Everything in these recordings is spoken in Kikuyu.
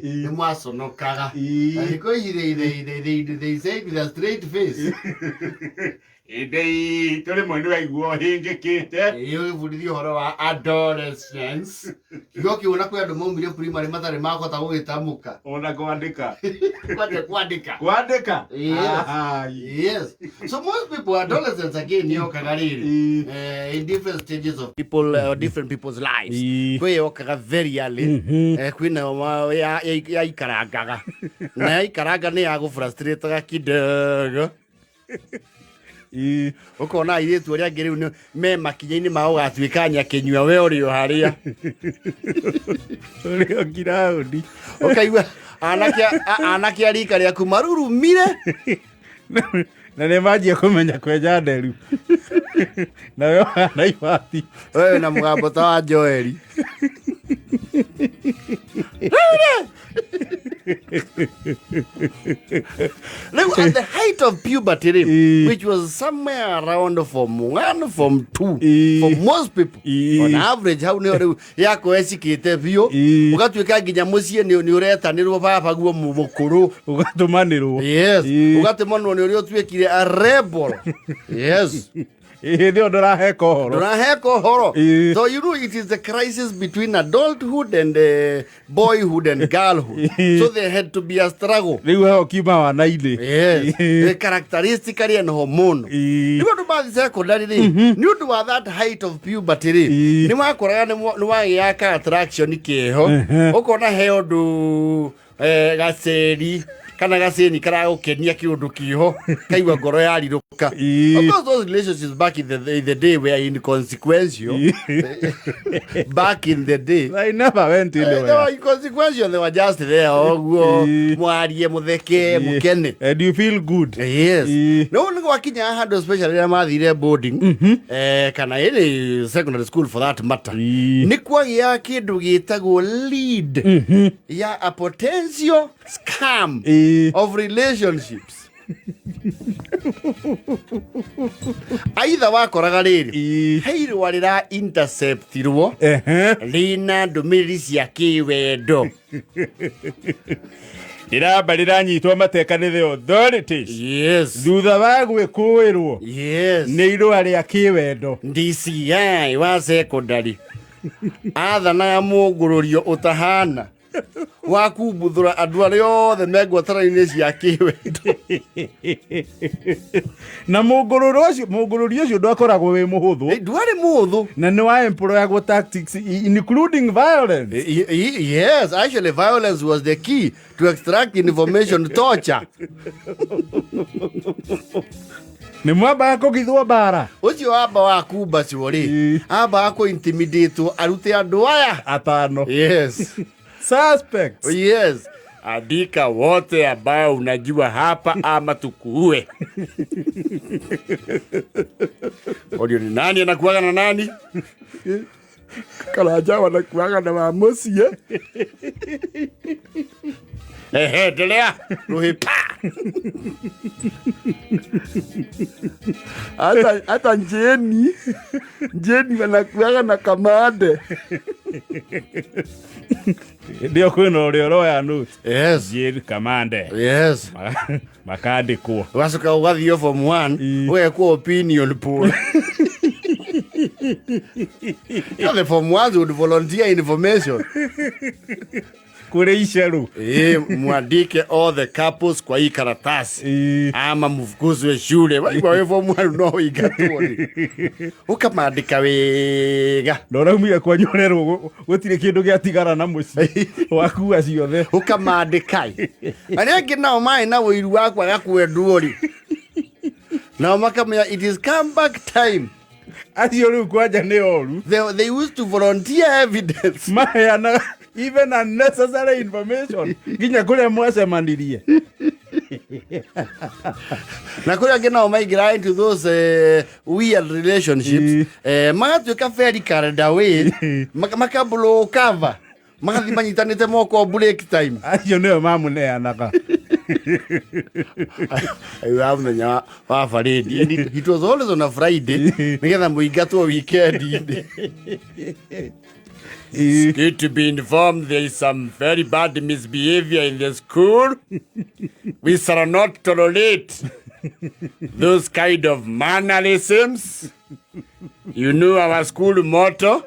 Nĩ mwaconokaga. Na thikũ ici they say it with a straight face. Ĩndĩ itũ rĩmwe nĩ waigua ũhĩngĩkĩte. Ĩĩ, ũgĩbundithio ũhoro wa adolescence. Kiugo kĩu ona kwĩ andũ maumire primary matarĩ makũhota gũgĩtamũka. Ona kwandĩka. Kwanja kwandĩka. Kwandĩka? Yes. Ai. Yes. So most people, adolescents again, yokaga rĩrĩ. In different stages of people, different people's lives. Kwĩ yokaga very early. Kwĩ nayo yaikarangaga. Na yaikaranga nĩ yagũfrustrataga kidogo. Ũkona airĩtu arĩa angĩ rĩu me makinya-inĩ ma gũgatuĩka nyakĩnyua, we ũrĩ o harĩa. Ũrĩ o ngiraũndi. Ũkaigua anake a rika rĩaku marurumire. Na nĩ manjia kũmenya kwenja nderu. Nawe ũhana ibati. Wewe na mũgambo ta wa Joeli. Rĩu at the height of puberty rĩ, which was somewhere around form 1, form 2 for most people, on average hau nĩho rĩu yakwa ĩcikĩte biũ. Ũgatuĩka nginya mũciĩ nĩ ũretanĩrwo baba guo mũkũrũ. Ũgatũmanĩrwo. Yes. Ũgatũmanwo nĩ ũrĩa ũtuĩkire a rebel. Yes. Hĩndĩ ĩyo ndũraheka ũhoro. Ndũraheka ũhoro. So you know it is the crisis between adulthood and boyhood and girlhood. So there had to be a struggle. Rĩu heo kiuma wana-inĩ. Yes. Characteristically and hormonal. Rĩu andũ mathiĩ secondary rĩ, nĩ ũndũ wa that height of puberty rĩ, nĩ wakoraga nĩ wagĩa ka attraction keho. Ũkona he ũndũ gaceri kana gaceni karagũkenia kĩũndũ kĩho, kaigua ngoro yarirũka. Of course those relationships back in the day were inconsequential. Back in the day I never went they anywhere. were inconsequential, they were just there ũguo, mwarie, mũtheke, mũkene. And you feel good. Yes. No nĩ gwakinya handũ, especially rĩrĩa mathire boarding kana any secondary school for that matter, nĩ kwagĩa kĩndũ gĩtagwo lead ya a potential scam of relationships. Aitha wakoraga rĩrĩ, he irũa rĩra interceptirwo rĩna ndũmĩrĩri cia kĩwendo. Rĩramba rĩranyitwo mateka nĩ the authorities. Thutha wa gwĩkũĩrwo nĩ irũa rĩa kĩwendo. DCI wa secondary athanaga mũngũrũrio ũtahana wa kumbuthũra andũ arĩa othe me ngwatanĩro-inĩ cia kĩwendo. Na mũngũrũro ũcio, mũngũrũri ũcio ndwakoragwo wĩ mũhũthũ. Ndwarĩ mũhũthũ. Na nĩ wa employagwo tactics including violence. Yes, actually violence was the key to extract information, torture. Nĩ mwambaga kũgithwo mbara. Ũcio wamba wa kumbacwo rĩ, ambaga kũ intimidate arute andũ aya atano. Yes. Suspects. Yes, andika wote ambao unajua hapa ama tukuue. Orio ni nani anakuaga na nani? Karanja wanakuaga na wa mũciĩ. Ehe, endelea. Rũhĩ pa. Hata Njeni wanakuaga na Kamande. Ndio kwĩna ũrĩa ũroya notes. Yes. Jane Kamande. Yes. Makandĩkwo. Ũgacoka ũgathiĩ form 1, ũgekwo opinion poll. You know, the form ones would volunteer information. Kũrĩ icerũ. Mwandike all the couples kwa hii karatasi ama mfukuzwe shule. Waigua wĩ form 1 no ũingatwo rĩ. Ũkamandĩka wega. Na ũraumire kwanyu ũrerwo gũtirĩ kĩndũ gĩatigara na mũciĩ wakua ciothe. Ũkamandĩka. Arĩa angĩ nao marĩ na ũiru wa kwaga kwendwo rĩ, nao makamenya it is comeback time. Acio rĩu kwanja nĩ oru. They used to volunteer evidence. Maheanaga even unnecessary information nginya kũrĩa mwacemanirie. Na kũrĩa angĩ nao maingĩra into those weird relationships, magatuĩka very carried away, maka blow cover, magathiĩ manyitanĩte moko break time. Acio nĩo mamũneanaga. Wa mũthenya wa parade. And it was always on a Friday nĩgetha mũingatwo weekend-inĩ. Good to be informed there is some very bad misbehavior in the school. We shall not tolerate those kind of mannerisms. You know our school motto.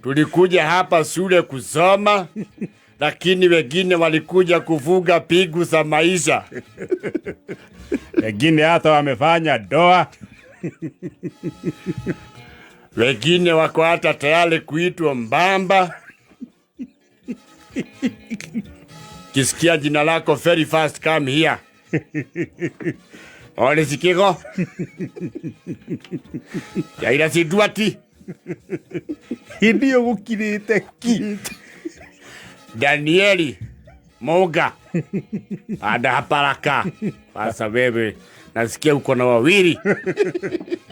Tulikuja hapa shule kusoma, lakini wengine walikuja kufuga pigu za maisha. Wengine hata wamefanya doa. Wengine wako hata tayari kuitwa mbamba. Kisikia jina lako very fast, come here. Ole sikigo. Yaira siduati. Hĩndĩ ĩyo gũkirĩte ki. Danieli Moga. Ada haparaka. Sasa wewe nasikia uko na wawili.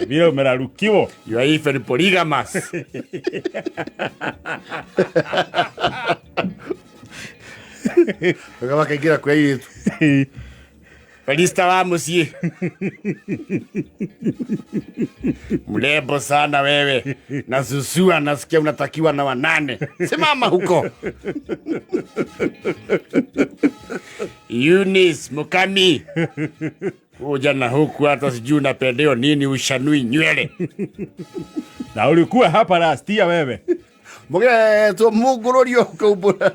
Vile umerarukiwa. You are even polygamous. Wakaingira kwa airĩtu. Felista wa mũciĩ. Mrembo sana wewe. Na susua nasikia unatakiwa na wanane. Simama huko. Eunice Mukami. Kuja na huku hata sijui unapendeo nini ushanui nywele. Na ulikuwa hapa last year wewe. Mugetwo mungũrũrio ũkaumbũra.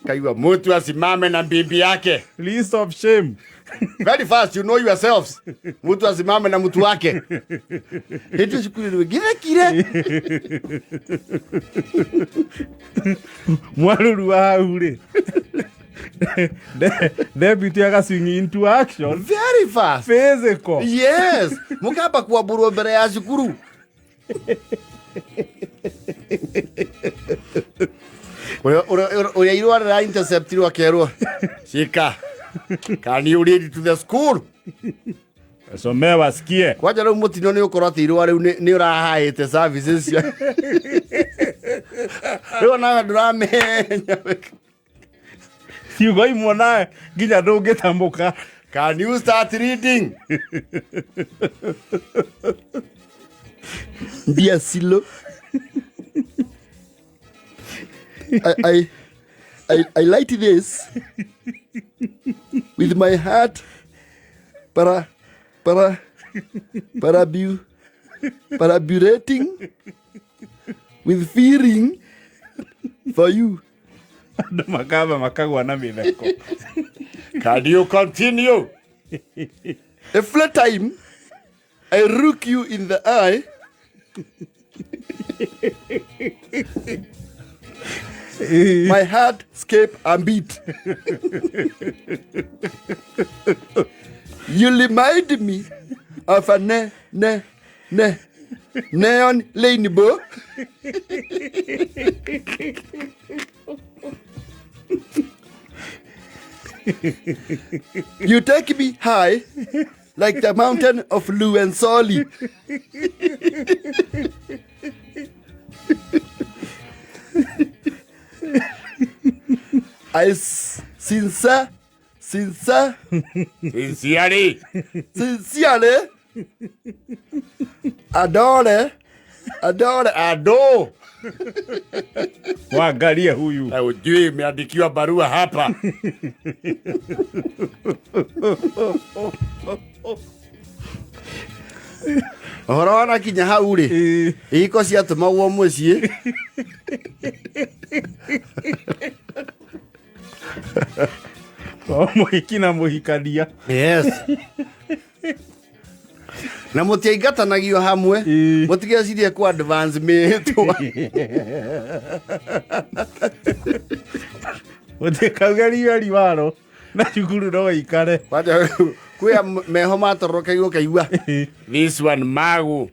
Kaigua mtu asimame na bibi yake. List of shame. Very fast, you know yourselves. Mtu asimame na mtu wake. Hĩndĩ cukuru rĩ githekire. Mwaruru wa hau rĩ. Deputy aga swing into action. Very fast. Physical. Yes. Mukamba kuamburwo mbere ya cukuru. Ũrĩa irũa rĩra interceptirwo akerwo. Shika. Can you read to the school? Somea wasikie. Kwanja rĩu mũtino nĩ ũkorwo atĩ irũa rĩu nĩ ũrahaĩte services cia. Rĩu onawe ndũramenya. Ciugo imwe nawe nginya ndũngĩtamũka. Can you start reading? Dear Silo. I light this with my heart paraburating with fearing for you. Andũ makamba makagwa na mĩtheko. Can you continue? Every time I look you in the eye, my heart skip and beat. You remind me of a ne ne ne neon rainbow. You take me high like the mountain of Luensoli. I sincerely adore. Waangalie huyu. Ujui imeandikiwa barua hapa. Ũhoro wanakinya hau rĩ, ihiko ciatũmagwo mũciĩ. O mũhiki na mũhikania. Yes. Na mũtiaingatanagio hamwe, mũtigecirie ku advance mĩhĩtwa. Ũtikauge riwaro na cukuru no ikare. Kwanja kwĩ meho matororokeirwo ũkaigua. This one magu.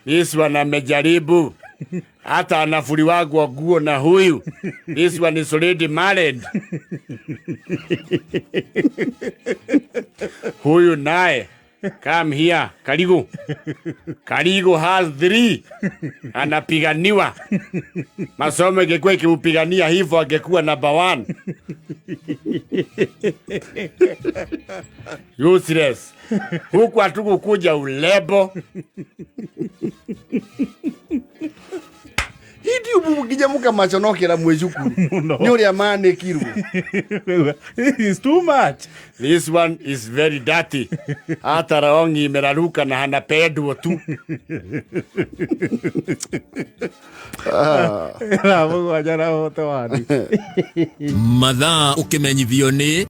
This one amejaribu. Hata anafuliwagwa nguo na huyu. This one is already married. Huyu naye. Come here, Karigo. Karigo has 3. Anapiganiwa. Masomo ingekuwa ikimpigania hivyo angekuwa number 1. Useless. Huku hatukukuja ulebo. Hindi nginya mũkamaconokera mwĩ cukuru Mũno. nĩ ũrĩa manĩkirwo. It's too much. This one is very dirty. Hata rongi imeraruka na hanapendwo tu. Thaa 7 na hote wani. Mathaa ũkĩmenyithio nĩ